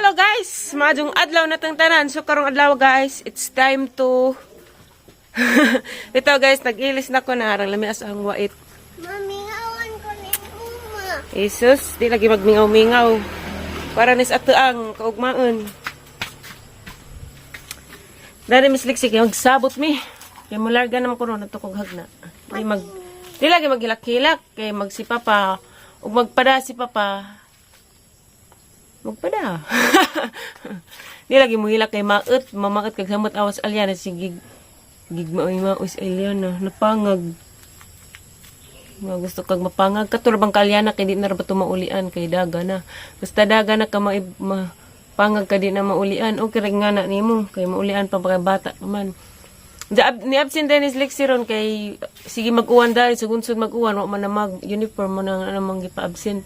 Hello guys! Maayong adlaw na tang tanan. So karong adlaw guys, it's time to ito guys, nag-ilis na ko na arang lami as ang wait. Mamingawan ko ni Mama. Jesus, di lagi magmingaw-mingaw. Para nis ato ang kaugmaon. Dari Miss Lixie, kay magsabot mi. Kay mularga naman ko ron ato kog hagna. Di lagi maghilak-hilak kay magsi papa ug magpada si papa. Magpada. Di lagi muhilak kay maet, mamaet kag samot awas alyan sige gig maoy maos alyan napangag. Nga gusto kag mapangag kato ra bang kalyana kay di na ra ba to maulian kay daga na. Basta daga na ka mapangag ka di na maulian. Okay ra nga na nimo kay maulian pa kay bata pa man. Ni absent din is Lexi ron kay sige mag-uwan dahil sa gunsod mag-uwan wa man na mag uniform mo na nga namang gipa-absent.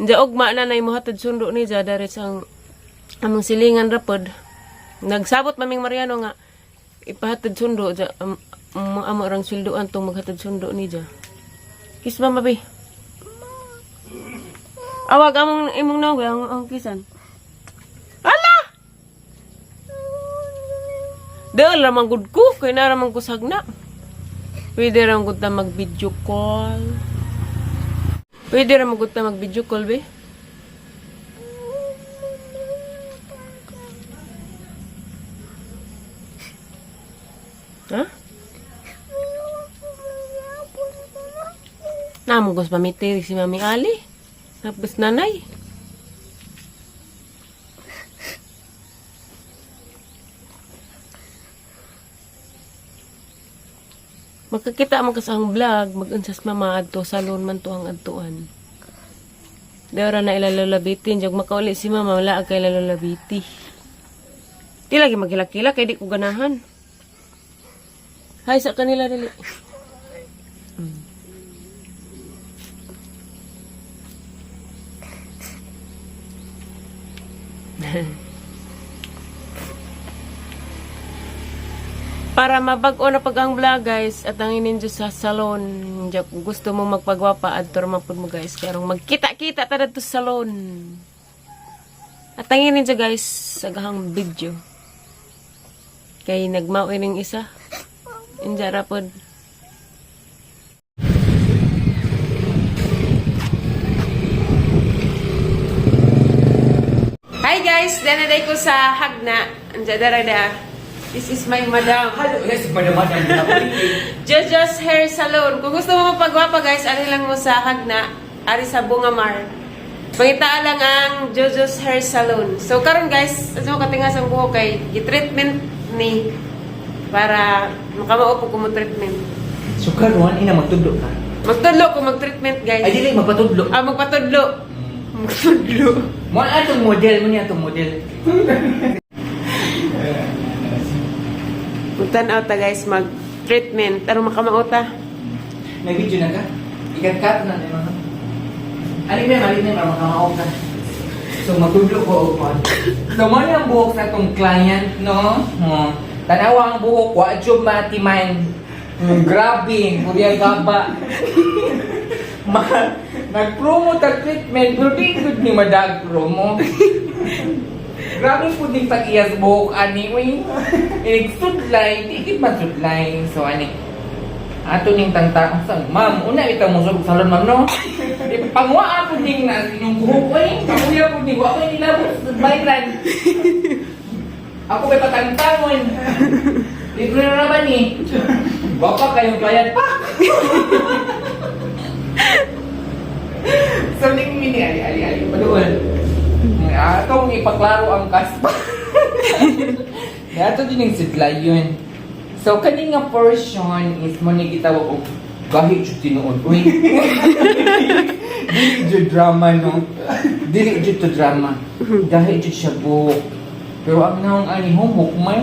Diya ugma na na imo hatod sundo ni ja dari sa ang among silingan ra pod. Nagsabot maming Mariano nga ipahatod sundo ja amo rang sweldoan tong maghatod sundo ni ja. Kiss mama be. Awag among imong nawag ang kisan. Ala! Dahil ramang gud ko, kay na ramang kusag na. Pwede ramang gud ta mag-video call. Pwede ramang gud ta mag-video call, be. Ha? Namong gus mamiti si Mami Ali. Tapos nanay. Magkakita mo ka sa ang vlog, mag-unsas mama adto salon man to ang adtuan. Dara na ilalalabitin, jog makauli si mama, wala kay ilalabiti. Di lagi maghilak-hilak, kay di ko ganahan. Hay sa kanila dili. Para mabag-o na pag ang vlog guys at ang ininjo sa salon. Diya, kung gusto mo magpagwapa adto ra man pud mo guys karong magkita-kita ta dadto sa salon. At ang ininjo guys sa gahang video. Kay nagmao ning isa. Inja ra pod. Hi guys, danaday ko sa Hagna. Anja dara da. This is my madam. Hello, yes, madam, madam. Jojo's Hair Salon. Kung gusto mo mapagwapa guys, ari lang mo sa Hagna, ari sa Bungamar. Pangitaan lang ang Jojo's Hair Salon. So karon guys, asa mo katingas ang buhok kay gi-treatment ni para makamao po ko mo treatment. So karon ina magtudlo ka. Magtudlo ko mag-treatment guys. Ay dili magpatudlo. Ah, magpatudlo. Magtudlo. Mo atong model mo niya atong model. Magtan-aw ta guys mag-treatment. Aron makamao ta. May video na ka? Ikat-cut na nimo. Ali na, ali na makamao ka. So magtudlo ko og pan. So mo ni ang buhok sa atong client no. Oh. Tanawa ang buhok wa jud matiman. Grabe, puriya gaba. Ma, nag-promo ta treatment pero di gud ni madag promo. Grabe po din pag-iyas buhok ani uy. Inig sudlay, di gid masudlay. So ani ato ning tanta sa ma'am, una bitaw mo sa salon ma'am no. Di pangwa po ning na inyong buhok uy. Kamuya po ning wa ko nilabot sa bayran. Ako may patantangon. Libre na naman eh. Baka kayong client pa. So, ning mini, ali, ali, ali, paduol. Atong ipaklaro ang kaspa. Ato din yung sidlay yun. So, kani nga portion is mo ni gitawag og gahi jud tinuod. Uy. Dili jud drama no. Dili jud to drama. Gahi jud siya buhok. Pero ang naong ani humok man.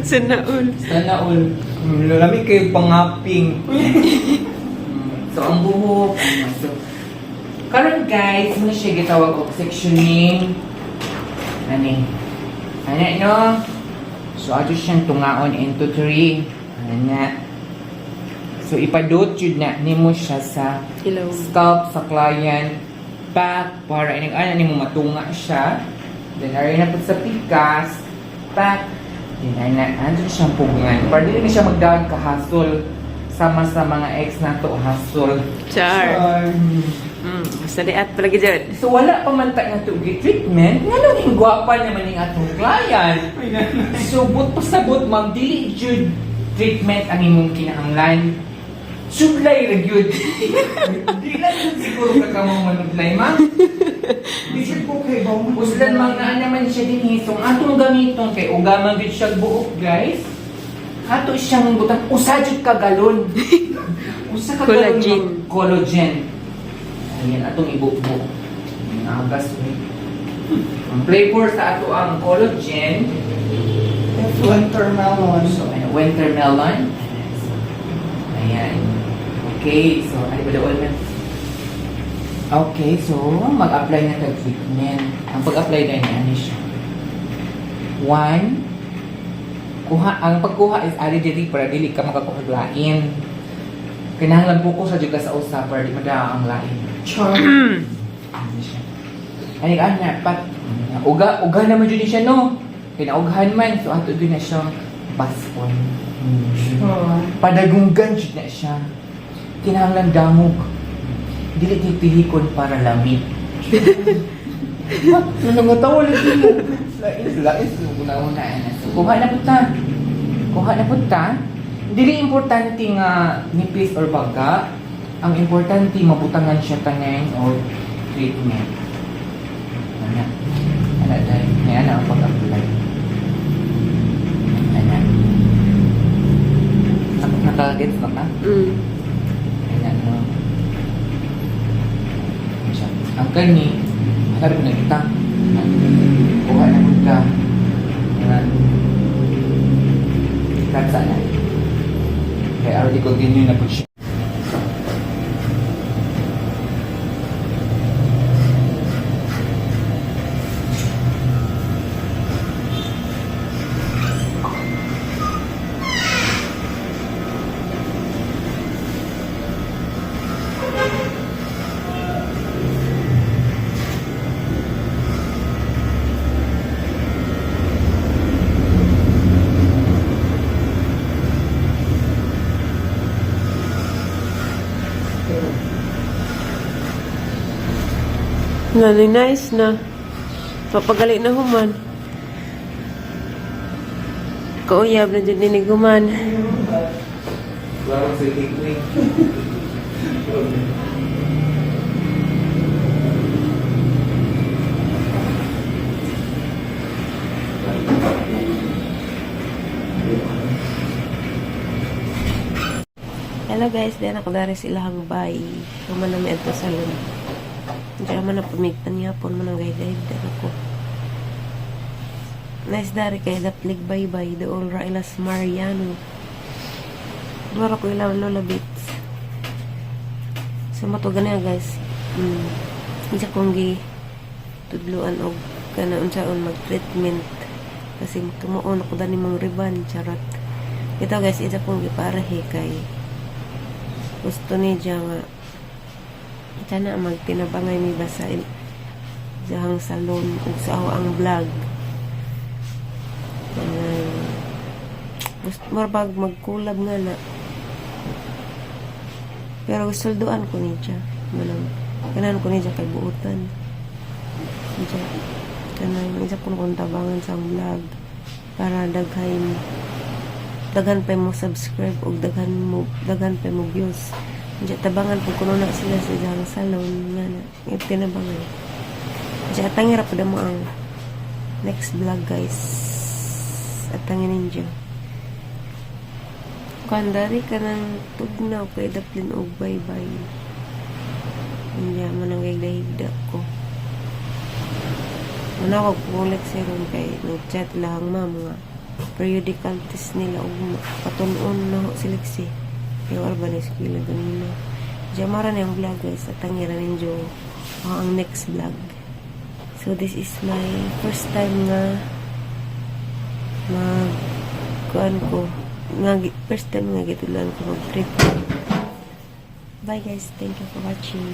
Sanaul. Sana all. Lami kayo pangaping. So, ang buhok. Ano, so, karon guys, muna siya gitawag og sectioning. Ani. Ani, no? So, ato siyang tungaon into three. Ana. So, ipadot yun na nimo siya sa Hello. scalp sa client. Pak, para ining ana nimo matunga siya. Then ari na pud sa pikas. Pak. Then ari na andun siyang pugngan. Para dili na siya magdagan kahasol sama sa mga ex nato hasol. Char. Basta di at palagi dyan. So wala pa man ta nga tugi treatment, ngano ning gwapa naman ning atong client. So but pasabot, ma'am, dili jud treatment ang imong kinahanglan. Sublay ra gyud. Di lang jud siguro ka kamong manublay, ma'am. Di siya ko kay bawang. Uslan mang naa naman siya din so ang atong gamiton kay uga man gyud siya buok, guys. Ato siyang butang usa jud ka galon. Usa ka galon Collagen. ma'am. Collagen. Ayan atong ibukbok. Ang agas eh. Ang flavor sa ato ang collagen. That's winter melon. So, ano, winter melon. Ayan. Okay, so, ano ba daw na? Okay, so, mag-apply na kag treatment. Ang pag-apply na niya, ano siya? One, kuha, ang pagkuha is ari diri para dili ka makakuha og lain. Kinahanglan po ko sa jud ka sa usa para di madaa ang lain. Char. Ano siya? Ay, ana, pat. Uga, uga naman jud ni siya, no? Kinaughan man, so ato gyud na siyang baspon. Char. Padagunggan jud na siya. Kinahanglan damog. Dili titihikon para lamig. Nangatawa lagi mo. Lais, lais. Una-una na. So, kuha na punta. Kuha na punta. Dili importante nga nipis or baga. Ang importante, mabutangan siya tanan or treatment. Ana. Ana dahil. May ana ang pag-apply. Ana. Nakagets ba ka? Mm. Ayan, no. Ayan siya. Ang kani, sabi ko na kita. Kuha na ka. Ayan. Katsa na. Kaya already continue na po siya. Ngani nice na. Papagali na human. Kauyab na dyan dinig human. Larong sa tigwi. Hello guys, diyan ako dari sa ilahang bay. Human na may adto salon. Diyan man na pamigtan nga po man ang guide ako. Nice dari kay daplig bye bye dool ra ilas Mariano. Mara ko ilang Lola Beats. So mato gani guys. Isa kong gi tudluan og kana unsaon mag-treatment kasi tumuon ako dani mong riban charot. Ito guys, isa kong giparehe kay gusto niya nga sana magtinabangay mi ba sa diyang salon ug sa ako ang vlog. Gusto murag magkulab nga na. Pero sulduan ko niya. Manang kanan ko niya kay buutan. Niya kanang isa ko kung tabangan sa ang vlog para daghan pa mo subscribe og daghan pa mo views. Diya tabangan po kuno na sila sa diyang salon nga na tinabangan. Diya tangira pa mo ang next vlog, guys. At tangin ninyo. Kandari ka ng tugnaw kay daplin og bye-bye. Hindi man ang gigdahigda ko. Manawag ko ulit si Ron kay nag-chat lang ma'am nga periodical test nila og patunon na ho si Lexi. Kaya wala ba na eskwela ganina. Diyan na yung vlog, guys, at tangira ninyo ang next vlog. So this is my first time nga mag kuan ko nga first time nga gitulan ko mag trip. Bye guys, thank you for watching.